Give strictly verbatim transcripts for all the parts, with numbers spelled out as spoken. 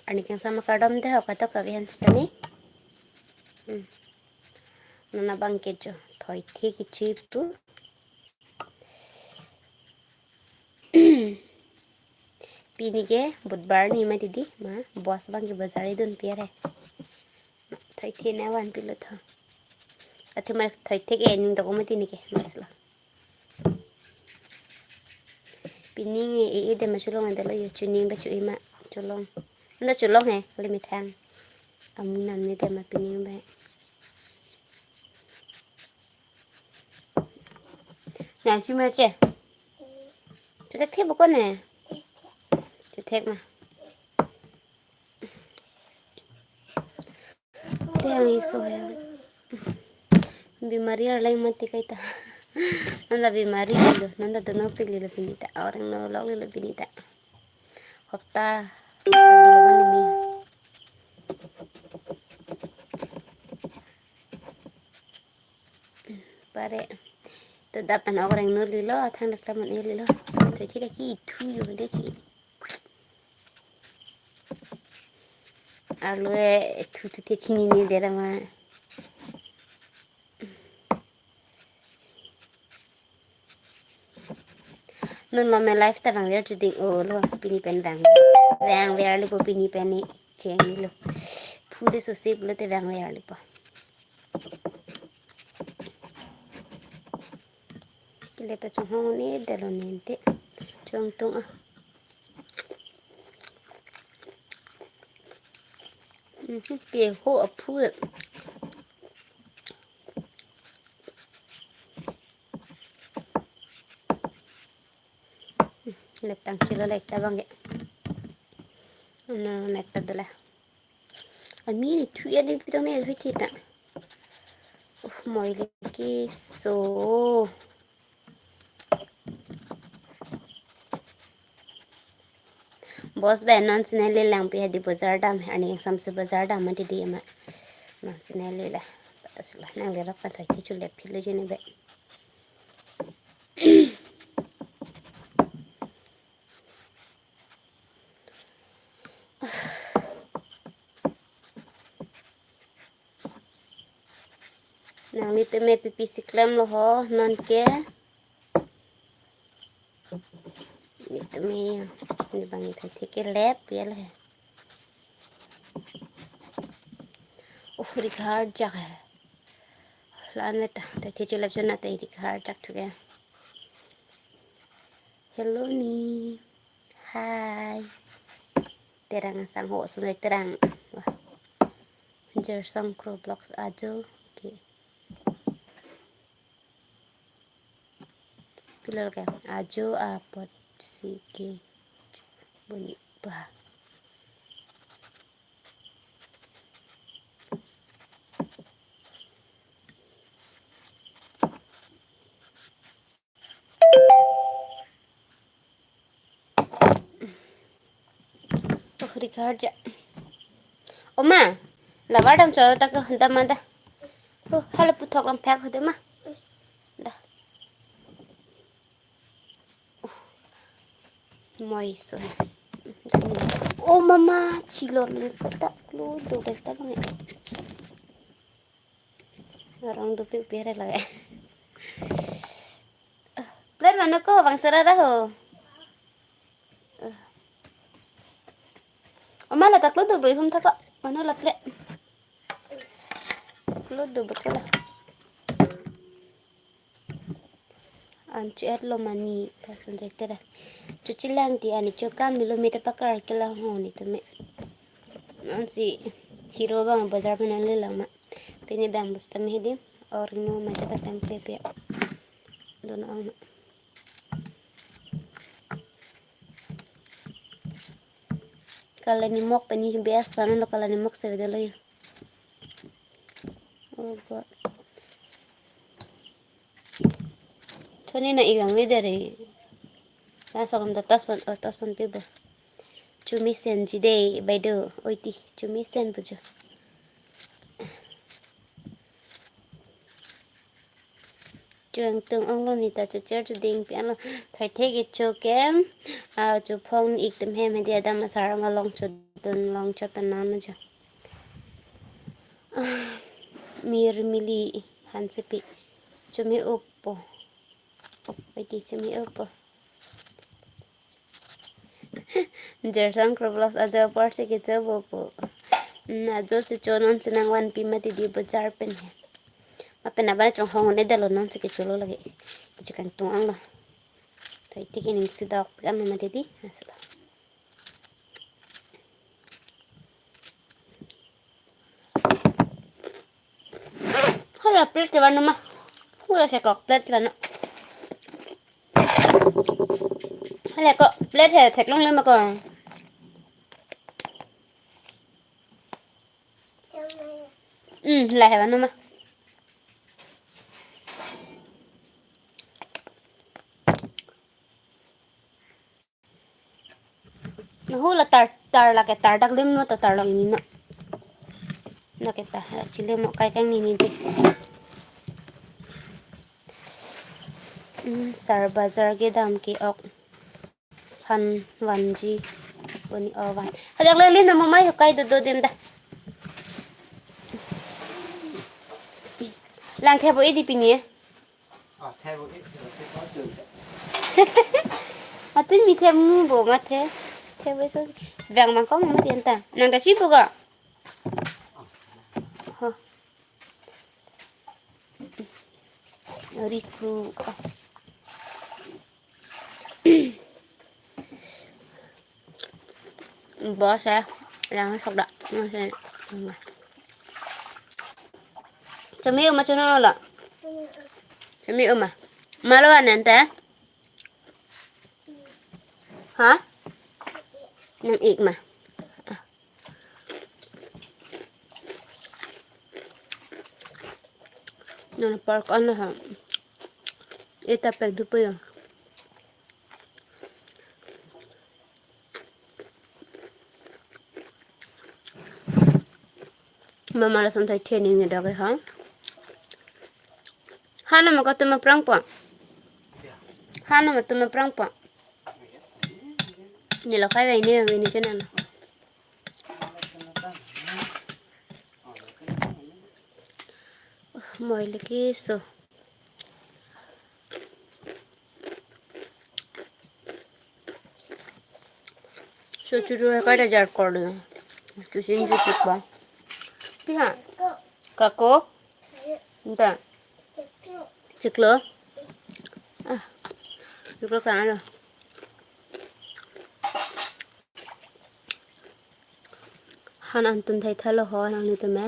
Arni kangsam akardom dei ho, kadokave aphan sitame. Hmm. Non abang ke jo thoithe kechipu. Pini ke budbar ni ma didi, ma boss abang ke bazar idun pi are. Thoithe ne vanpilo tho. Athema thoithe ke ning dok ma pini ke, mas lo. Pini e, e, de ma cholong de lo yo, chuning ba chu-e ma cholong. Nda cholong he, kali methang. Amu nam ne de ma pini ba. Na si ma che. Chu thek the bukon he. Chu thek ma. Te ang iso ya. Bimari arleng mati kaita. Nanda bimari lilo, nanda dono pik lilo pini ta. Orang no lok lilo pini ta. Hopta. Pare. To dap an orang no lilo, athang dak taman e lilo. To chira ki thu yo de chi. Arlo e thu thu te chinine dera ma. Non lo me life ta vangver chuding o lo, pini pen vang. Vangver lo po pini pen ni cheng lo. Phule so sip lo te vangver lo po. Kile ta chonghong ne dalo ninte. Chongtung a. Mhm, ke ho aphu. Lep tang chilo lek ta bang ke. Ano nek ta dola. Ami ni thu ya ni pitong ne hoi thita. Uh, moi leki so. Boss ba non sine le lang pi hadi bazar dam, arni kangsam si bazar dam ma didi ma. Non sine le la. Bas la, nang le rap kan thai ti chule philo jeni be. Nanglitum me pipi si klemlo ho, non ke. Nelitum me, ne bang ni thoithe ke lep ya le. Uh, rik har jak he. Lan le ta, thoithe cholep chona ta rik har jak thu ke. Hello ni. Hi. Terang sang ho, sungai terang. Wah. Jersong Kro Vlogs ajo ke. Pilal ke ajo apot si ke boni ba. Oh, rik har ja. O ma, lavar dam choro ta ko dam ma da. Oh, hala puthok lam phek ho de ma. Da. Oh, moi so. Oh mama, chilor le ta lo do de ta bang. Orang dopik pere lagi. Plate mano ko bang sera raho. O ma la ta klo do boi hum thako. Mano la plate. Klo do boi ko la. An chu-et lo mani person jai tera. Chu chilang ti ani chu kam ni lo me ta pakar ke la ho nelitum me. Ansi hero bang bazar pen le lang ma. Pini bang bus tam hedi or no ma jata tam pe pe. Dono ang. Kala nimok pini biasa nang lo kala nimok se vedelo yo. Oh God. Thoni na igang vedere. Laso kam ta taspan, oh, taspan pe ba. Chumi sen ji dei, baido, oi ti, chumi sen pujo. Kangtung onglo, neta chocher choding pi anlo. Thoithe kecho ke, ah, chophong ik atum hem hedi, adam asar ama long chodun long chotan nang jo. Ah, Mirmili Hansepi. Chumi upo. Oi di, chumi upo. Jersang Roblox ajo apor si kecho bo po. Hmm, ajo si cho non si nangvanpi mati di, bojar pen he. Ma pen abang chonghong ne dalo, non si kecholo lagi. Kecho kangtung onglo. Thoithe ke ning si dok kan mati di. Aslo. Hala plate chevan ma. Hala sekok plate chevan. Hala ko plate he theklongle ma ko. Hmm, la he van ma. Nahu la tar, tar lake tar dak lim mo to, tar lak ini na. Nake tar lak chile mo kai kang ini di. Hmm, sar bajar ke dam ke ok. Han vanji. Boni o van. Hajak le lim mo mai kai do do dim da. Lang the bo idi pini. Ah, the bo ik, the bo ik, the bo ik. Atu mi the mu bo ma the. The bo so. Bang bang ko ma tian ta. Nang ta si bo ga. Ho. Rikru. Bos ya, yang sok dak. Chumi uma chuno lo. Chumi uma. Malo anan ta? Ha? Nang ik ma. Nang park on ha. Ita pek dupo yo. Mama lason thai thening ne dok ha. Hana ma ko tuma prang po. Hana ma tuma prang po. Ni lo khai vai ne vai ni chena na. Moi lagi so. So churu hai kai da jar kor do. Chusin ju tik ba. Piha. Kako. Nta. Chiklo. Ah. Chiklo kang alo. Han an tun thai thalo ho nang ni tuma.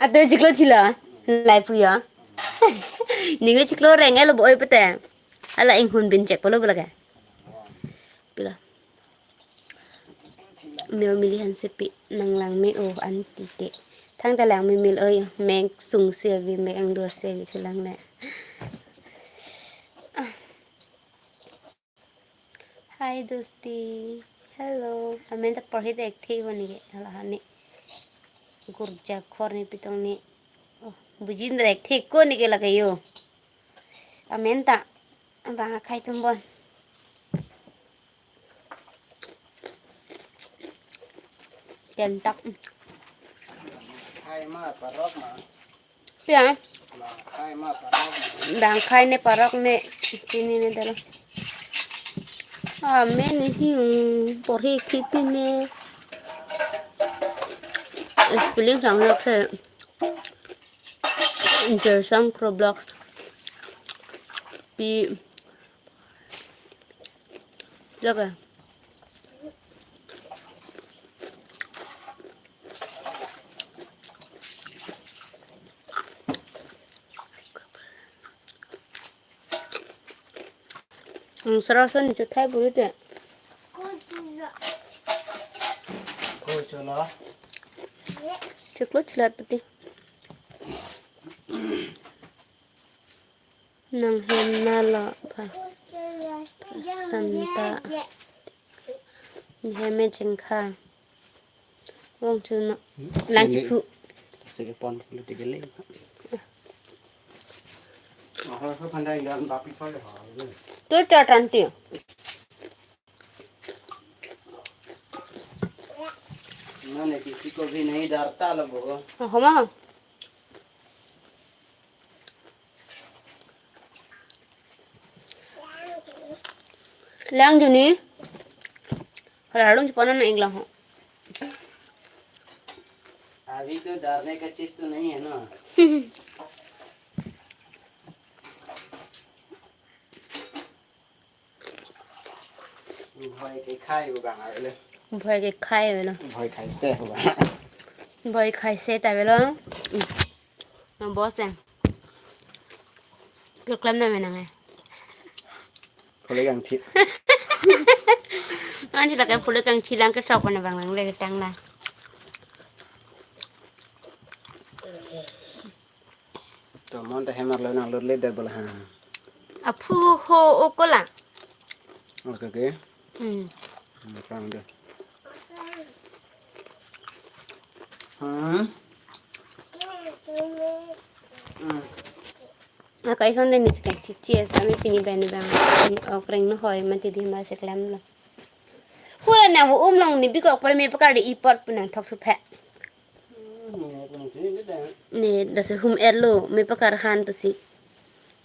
Atu chiklo thilo. Lai pu ya. Ningo chiklo reng elo boi pete. Hala inghun bin chek polo bala ke. Pila. Miro mili Hansepi nang lang me o anti te. Thangta lang me mil oi, mek sung se avi, mek angdor se avi chelang le. Hi dosti. Hello. Amen ta porhi dek the honi ke. Hala hani. Gurja khor ni pitong ni. Oh, bujin dek the ko ni ke lake yo. Amen ta. Bang akhai tumbon. Kentak. Khai ma parok ma. Ya. Khai ma parok ma. Dang khai ne parok ne chini ne dalo. Amen hi porhi khipine. Spelling sang lok he. Jersang Roblox. Pi. Jaga. Ang sarasan ni chuthai buri te. Ko cholo. Chiklo chilat pati. Nang hem na lo pa. Santa. Hem e chingkha. Vong chu no. Lang si phu. Sige pon lu tigele. Ahar ko pandai dan bapi thoi ha. Tu ta tan ti. मैंने किसी को भी नहीं डरता लो वो। Homa. Lang juni. Hala halung chipona na inglang ho. अभी तो डरने का चीज तो नहीं है ना। ভয় কে খাই ও গাঙ আইলে। Bhoi ke khai avelo. ভয় খাইছে ও গাঙ। Bhoi khai se ta avelo. Na boss em. Pil klem na menang eh. Phule kangthi. Ani lake phule kangthi lang ke sok na bang lang le tang na. To mon ta hemar lo nang lor le de bola ha. Aphu ho o kola. Okay, okay. Hmm. Hmm, pang de. Hmm. Hmm. Akai son de nis kan chichi es kami pini bani bang. Ok reng no hoi mati di ma seklem lo. Pura na wo um long ni bikok pura me pakar di ipot punang thok suphe. Ne dasi hum erlo me pakar han pusi.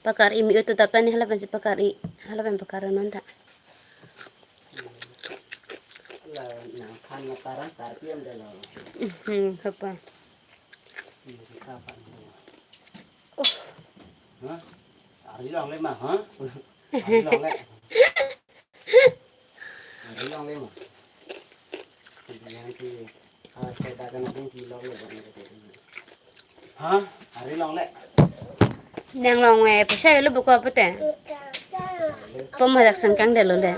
Pakar i mi utu tapa ni hala pensi pakar i. Hala pen pakar non ta. La nang phan na parang karpi am de lo. Hmm, hapa. Ini kita apa? Oh. Hah? Ari long le ma, ha? Ari long le. Ari long le ma. Yang si, ah, saya dah kena tinggi long le bang. Ha? Ari long le. Nang long eh, pasai lo buku apa teh? Pom hadak sengkang de lo le.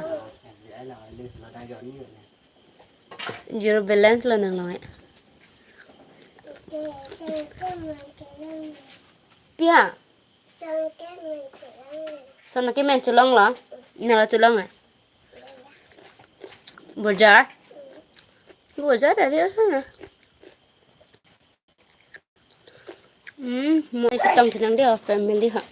Zero balance lo nang long eh. Pia. Sona ke men chulong lo. Nala chulong eh. Bojar. Bojar dari sana. Hmm, mo isi tong tenang dia family ha.